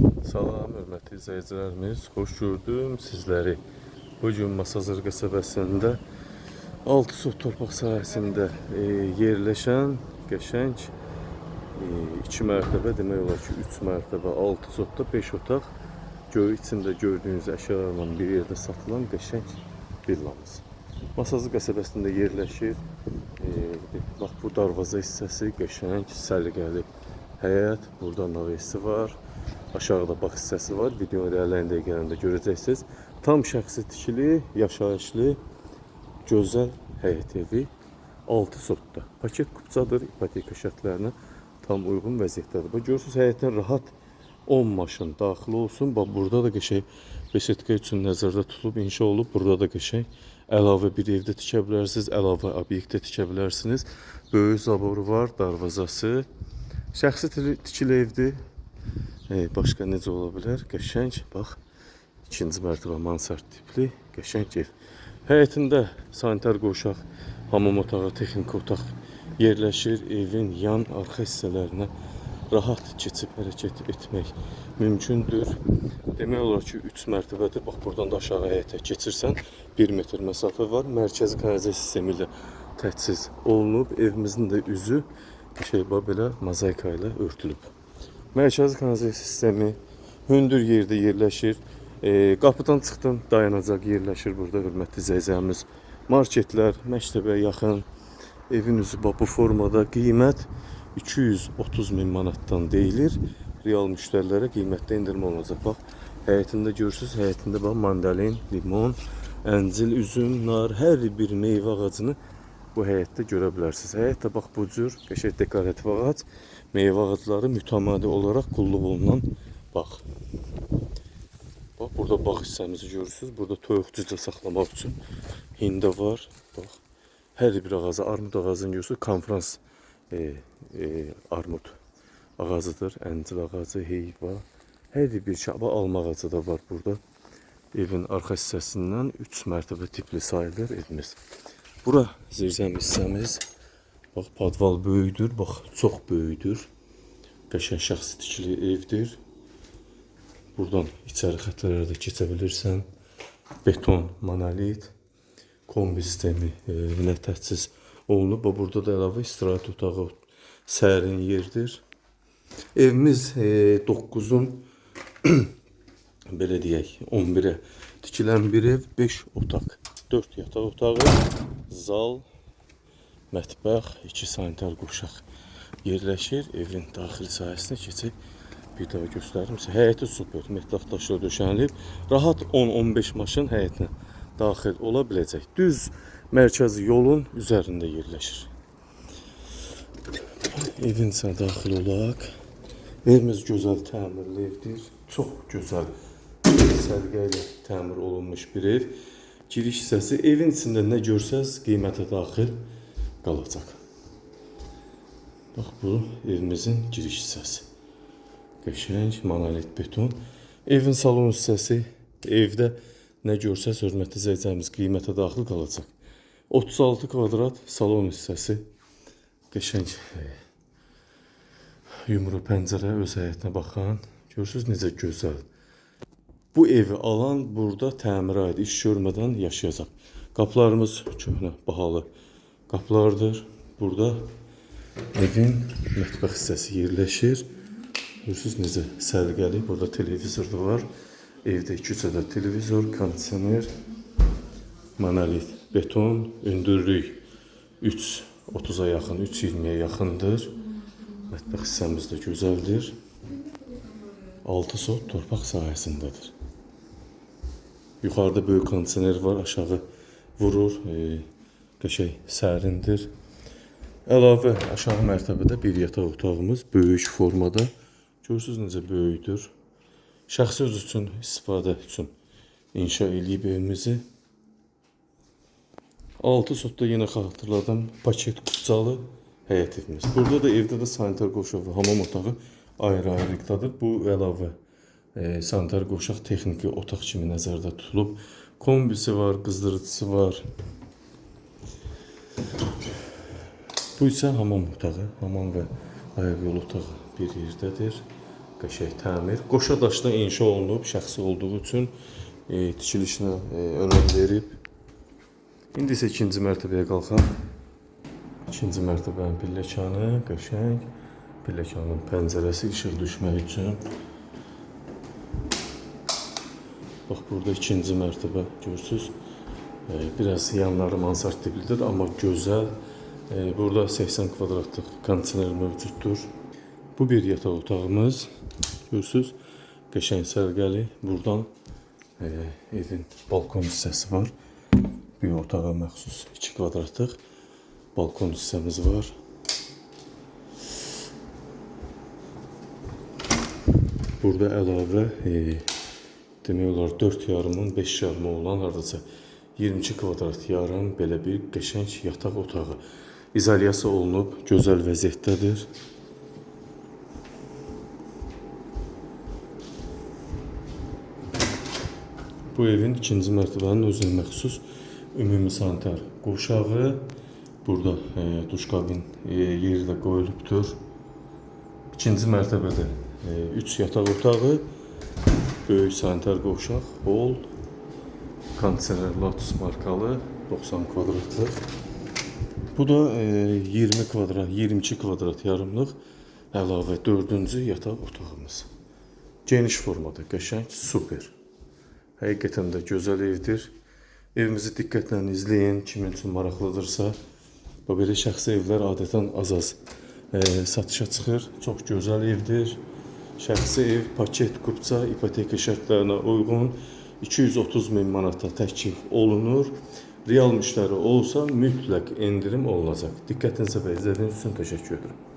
Salam, hörmətli izləyicilərimiz, xoş gördüm sizləri. Bu gün Masazır qəsəbəsində 6 sot torpaq sahəsində yerləşən qəşəng 2 mərtəbə, demək olar ki 3 mərtəbə, 6 sotda 5 otaq, içində gördüyünüz əşyalarla bir yerdə satılan qəşəng villamız. Masazır qəsəbəsində yerləşir. Bax bu darvaza hissəsi qəşəng, səliqəli həyət, burada navesi var. Aşağıda bağ hissəsi var. Videonun irəliləyən dəqiqələrində görəcəksiniz. Tam şəxsi tikili, yaşayışlı, gözəl həyət evi 6 sotda. Paket kupçadır, ipoteka şərtlərinə tam uyğun vəziyyətdədir. Bax görürsünüz, həyətinə rahat 10 maşın daxil olsun. Bax burada da qəşəng besetka üçün nəzərdə tutulub, inşa olunub. Burada da qəşəng əlavə bir evdə tikə bilərsiniz, əlavə obyektdə tikə bilərsiniz. Böyük zaboru var, darvazası. Şəxsi tikili evdir. Başqa necə ola bilər? Qəşəng, bax, ikinci mərtəbə mansard tipli qəşəng ev. Həyətində sanitar qovşaq, hamam otağı, texniki otaq yerləşir. Evin yan arxa hissələrinə rahat keçib hərəkət etmək mümkündür. Demək olar ki, 3 mərtəbədir. Bax, buradan da aşağı həyətə keçirsən, 1 metr məsafə var. Mərkəzi kanalizasiya sistemi ilə təchiz olunub. Evimizin də üzü qəşəng, bax, belə mozaika ilə örtülüb. Mərkəzi kanalizasiya sistemi hündür yerdə yerləşir. Qapıdan çıxdın, dayanacaq yerləşir burada, hörmətli izləyicilərimiz. Marketlər, məktəbə yaxın. Evin üzü bax bu formada. Qiymət 230 min manatdan deyilir. Real müştərilərə qiymətdə endirim olunacaq. Bax, həyətində görürsünüz, həyətində bax mandalin, limon, əncil, üzüm, nar, hər bir meyvə ağacını bu həyətdə görə bilərsiniz. Həyətdə bax bu cür qəşəng dekorativ ağac, meyvə ağacları mütəmadi olaraq qulluq olunan bağ. Bax burada bağ hissəmizi görürsünüz. Burada toyuq cücə saxlamaq üçün hində var. Bax, hər bir ağacı, armud ağacını görürsünüz. Konfrans armud ağacıdır. Əncil ağacı, heyva, hər bir şey. Bax, alma ağacı da var burada. Evin arxa hissəsindən 3 mərtəbə tipli sayılır evimiz. Bura zirzəmi hissəmiz. Bax, podval böyükdür. Bax, çox böyükdür. Qəşəng şəxsi tikili evdir. Buradan içəri xətlərə də keçə bilirsən. Beton, monolit, kombi sistemi ilə təchiz olunub. Bax, burada da əlavə istirahət otağı, sərin yerdir. Evimiz 9-un belə deyək, 11-ə tikilən bir ev, 5 otaq, 4 yataq otağı, zal, mətbəx, 2 sanitar qovşaq yerləşir. Evin daxili sahəsinə keçib bir daha göstərim sizə. Həyəti super, metlaq daşla döşənilib. Rahat 10-15 maşın həyətinə daxil ola biləcək. Düz mərkəzi yolun üzərində yerləşir. Evin içinə daxil olaq. Evimiz gözəl təmirli evdir. Çox gözəl səliqə ilə təmir olunmuş bir ev. Giriş hissəsi, evin içində nə görsəz qiymətə daxil qalacaq. Bax bu evimizin giriş hissəsi. Qəşəng monolit beton. Evin salon hissəsi, evdə nə görsəz hörmətli izləyicilərimiz qiymətə daxil qalacaq. 36 kvadrat salon hissəsi. Qəşəng yumru pəncərə öz həyətinə baxan. Görürsünüz necə gözəl. Bu evi alan burada təmirə aid iş görmədən yaşayacaq. Qapılarımız köhnə, bahalı qapılardır. Burada evin mətbəx hissəsi yerləşir. Görürsünüz necə səliqəli. Burada televizor da var. Evdə 2-3 ədəd televizor, kondisioner, monolit, beton, hündürlük 3.30-a yaxın, 3.20-yə yaxındır. Mətbəx hissəmiz də gözəldir. 6 sot torpaq sahəsindədir. Yuxarıda böyük kondisioner var, aşağı vurur, qəşəng sərindir. Əlavə aşağı mərtəbədə bir yataq otağımız böyük formada. Görürsünüz necə böyükdür. Şəxsi öz üçün, istifadə üçün inşa eləyib evimizi. 6 sotda yenə xatırladım, paket kupçalı həyət evimiz. Burada da evdə də sanitar qovşaq və hamam otağı ayrı-ayrılıqdadır. Bu əlavə sanitar qovşaq texniki otaq kimi nəzərdə tutulub. Kombisi var, qızdırıcısı var. Bu isə hamam otağı, hamam və ayaq yolu otağı bir yerdədir. Qəşəng təmir. Qoşa daşla inşa olunub, şəxsi olduğu üçün tikilişinə önəm verib. İndi isə ikinci mərtəbəyə qalxaq. İkinci mərtəbənin pilləkanı qəşəng. Pilləkanın pəncərəsi işıq düşmək üçün. Bax burada ikinci mərtəbə görürsüz. Biraz yanları mansard tiplidir, amma gözəl. Burada 80 kvadratlıq kondisioner mövcuddur. Bu bir yataq otağımız. Görürsüz, qəşəng səliqəli. Buradan evin balkon hissəsi var. Bir otağa məxsus 2 kvadratlıq balkon hissəmiz var. Burada əlavə demək olar 4 yarımın 5 yarımı olan hardasa 22 kvadrat yarım belə bir qəşəng yataq otağı. İzolyasiya olunub, gözəl vəziyyətdədir. Bu evin ikinci mərtəbənin özünə məxsus ümumi sanitar qovşağı. Burada duş kabin yeri də qoyulubdur. İkinci mərtəbədə 3 yataq otağı, böyük sanitar qovşaq, hol, kondisioner Lotus markalı 90 kvadratlıq. Bu da 20 kvadrat, 22 kvadrat yarımlıq əlavə 4-cü yataq otağımız. Geniş formada, qəşəng, super. Həqiqətən də gözəl evdir. Evimizi diqqətlə izləyin, kimin üçün maraqlıdırsa. Bu belə şəxsi evlər adətən az-az satışa çıxır. Çox gözəl evdir. Şəxsi ev, paket kupça, ipoteka şərtlərinə uyğun 230 min manata təklif olunur. Real müştəri olsa mütləq endirim olunacaq. Diqqətinizə və izlədiyiniz üçün təşəkkür edirəm.